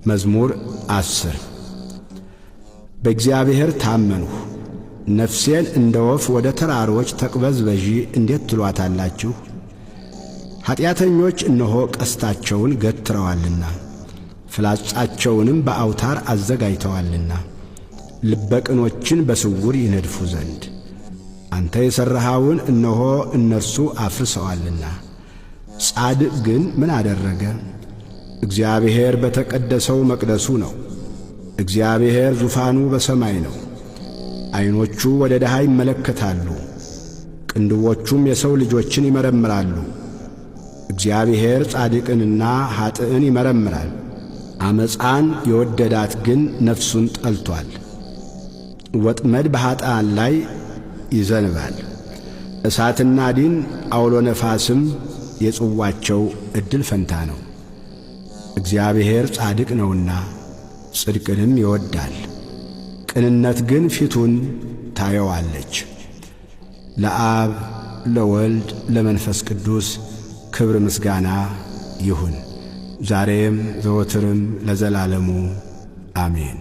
መዝሙር 10። በእግዚአብሔር ታመንሁ፣ ነፍሴን እንደ ወፍ ወደ ተራሮች ተቅበዝበዢ እንዴት ትሏታላችሁ? ኀጢአተኞች እነሆ ቀስታቸውን ገትረዋልና ፍላጻቸውንም በአውታር አዘጋጅተዋልና ልበቅኖችን በስውር ይነድፉ ዘንድ አንተ የሠራኸውን እነሆ እነርሱ አፍርሰዋልና። ጻድቅ ግን ምን አደረገ? እግዚአብሔር በተቀደሰው መቅደሱ ነው። እግዚአብሔር ዙፋኑ በሰማይ ነው። ዐይኖቹ ወደ ድሃ ይመለከታሉ፣ ቅንድቦቹም የሰው ልጆችን ይመረምራሉ። እግዚአብሔር ጻድቅንና ኀጥእን ይመረምራል። ዓመፃን የወደዳት ግን ነፍሱን ጠልቶአል። ወጥመድ በኀጥኣን ላይ ይዘንባል። እሳትና ዲን አውሎ ነፋስም የጽዋቸው ዕድል ፈንታ ነው። እግዚአብሔር ጻድቅ ነውና ጽድቅንም ይወዳል፣ ቅንነት ግን ፊቱን ታየዋለች። ለአብ ለወልድ ለመንፈስ ቅዱስ ክብር ምስጋና ይሁን፣ ዛሬም ዘወትርም ለዘላለሙ አሜን።